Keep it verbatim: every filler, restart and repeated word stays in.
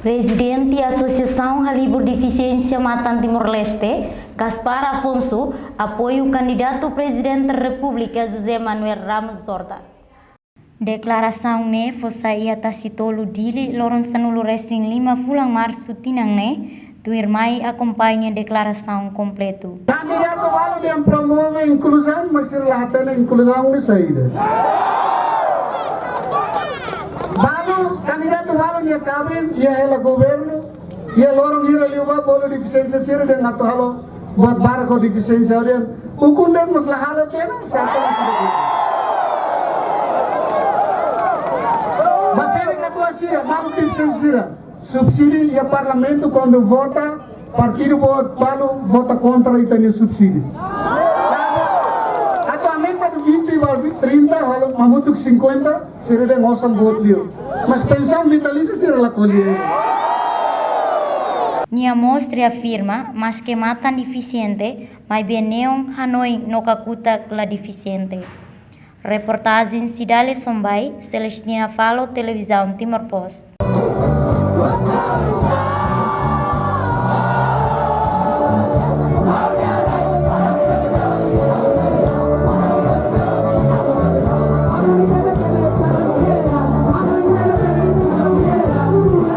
Prezidente Asosiasaun Halibur Defisiénsia Matan Timor-Leste, Gaspar Afonso, apoiu kandidatu Prezidente Repúblika José Manuel Ramos Horta. Deklarasaun ne'e fó sai iha Tasitolu, Dili, loron sanulu-resin-lima fulan Marsu tinan ne'e. Tuirmai akompaña deklarasaun kompletu. Kandidatu balu dehan promove inkluzaun, mas sira la hatene inkluzaun ne'e saida. Balu, kandidatu balu nia kaben, iha hela governu, iha loron hira liubá bolu defisiénsia sira dehan atu halo buat barak ho defisiénsia, ha'u dehan ukun de'it mós la halo tiha ona, sapa yang sudah itu. Matéria katuas sira, malu defisiénsia sira. Subsídiu iha parlamentu kuandu vota, partidu boot balu vota kontra ita-nia subsídiu. Atu aumenta de vinte ba trinta, halo mamutuk cinquenta, sira dehan osan boot liu. Mas pensaun vitalísia sira la ko'alia. Nia mós reafirma, maske matan defisiente, maibé neon hanoin no kakutak la defisiente. Reportajen Cidália Sombai, Celestina Falo, Televizaun Timor Post.